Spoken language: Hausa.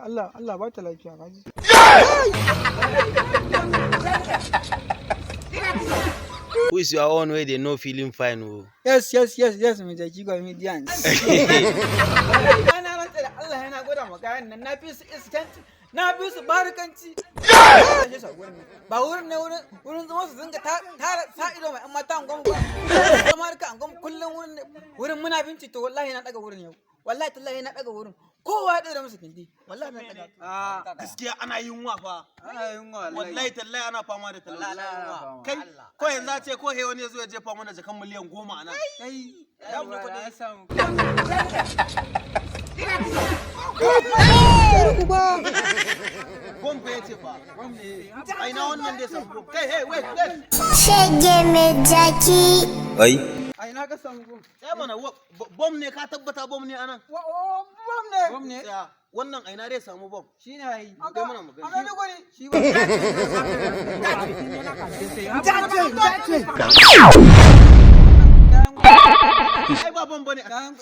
Allah Allah ba ta lafiya, kaji. Who is your own way they no feeling fine oh. Yes, mai jaki comedians. Ana rantsa da Allah yana gwada ma kayan nan na fi su iskanci, na fi su barikanci. Ba wurin ne wurin zama su dinga tara sa ido mai yan mata angon ba. Zama harka angon kullum wurin wurin munafinci, to wallahi na daga wurin yau. Wallahi tallahi na daga wurin. Kowa ya ɗaure musu gindi. Wallahi na daga. Gaskiya ana yunwa fa. Ana yunwa wallahi. Wallahi tallahi ana fama da talauci. Kai, ko yanzu a ce ko he wani ya zo ya jefa mana jakan miliyan 10 a nan. Kai, Ya mu kuɗi. ya samu. Bom fa ya ce fa. A ina wannan dai samu bom? Kai, hey, wait, wait. Shege mai jaki. Ai. A ina ka samu gom? Tsaya mana, bom ne, ka tabbata bom ne anan? Bom ne. Bom ne? Tsaya, wannan a ina dai samu bom? Shi ne ai. Kai mana magana. A Maiduguri. Shi ba. Ai ba bom bane. Kayan